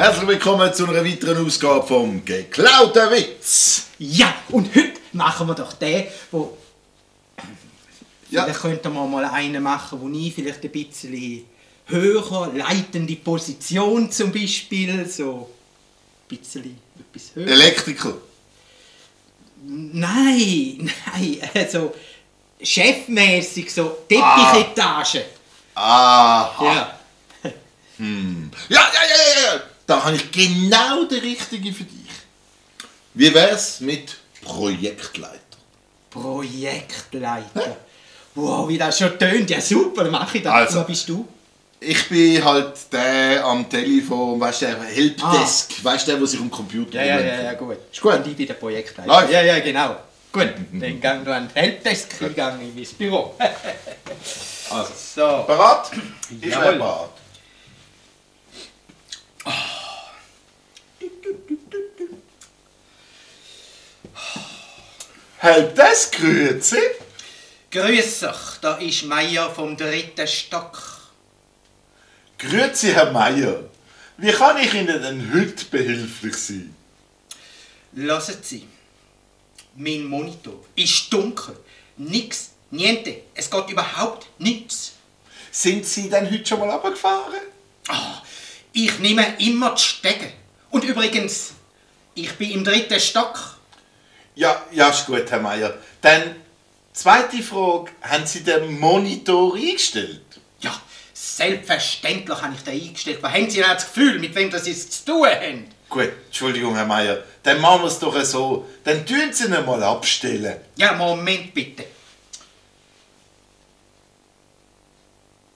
Herzlich willkommen zu einer weiteren Ausgabe vom geklauten Witz. Ja, und heute machen wir doch den, wo... Ja. Vielleicht könnten wir mal einen machen, wo ich vielleicht ein bisschen höher, leitende Position zum Beispiel, so ein bisschen etwas höher. Elektriker. Nein, also chefmäßig, so Teppichetage. Aha. Ja. Ja. Da habe ich genau den richtigen für dich. Wie wär's mit Projektleiter? Projektleiter. Wow, wie das schon tönt. Ja super, mache ich das. Also. Wer bist du? Ich bin halt der am Telefon, weißt du, der Helpdesk, weißt du, der sich um den Computer kümmert. Ja, gut. Ist gut? Und ich bin der Projektleiter. Läuft. Ja, genau. Gut, dann gehen wir an den Helpdesk, ich gehe in mein Büro. Also, So. bereit? Ich Jawohl. bin bereit. Helpdesk, grüezi. Grüß euch, da ist Meier vom 3. Stock. Grüezi, Herr Meier. Wie kann ich Ihnen denn heute behilflich sein? Hören Sie, mein Monitor ist dunkel. Nix, niente, es geht überhaupt nichts. Sind Sie denn heute schon mal runtergefahren? Ich nehme immer die Stege. Und übrigens, ich bin im 3. Stock. Ja, ist gut, Herr Meier. Dann, zweite Frage, haben Sie den Monitor eingestellt? Ja, selbstverständlich habe ich den eingestellt. Was haben Sie denn das Gefühl, mit wem das jetzt zu tun haben? Gut, Entschuldigung, Herr Meier. Dann machen wir es doch so. Dann tun Sie ihn mal abstellen. Ja, Moment bitte.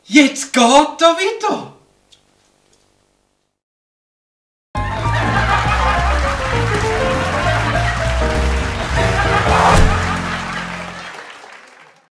Jetzt geht er wieder.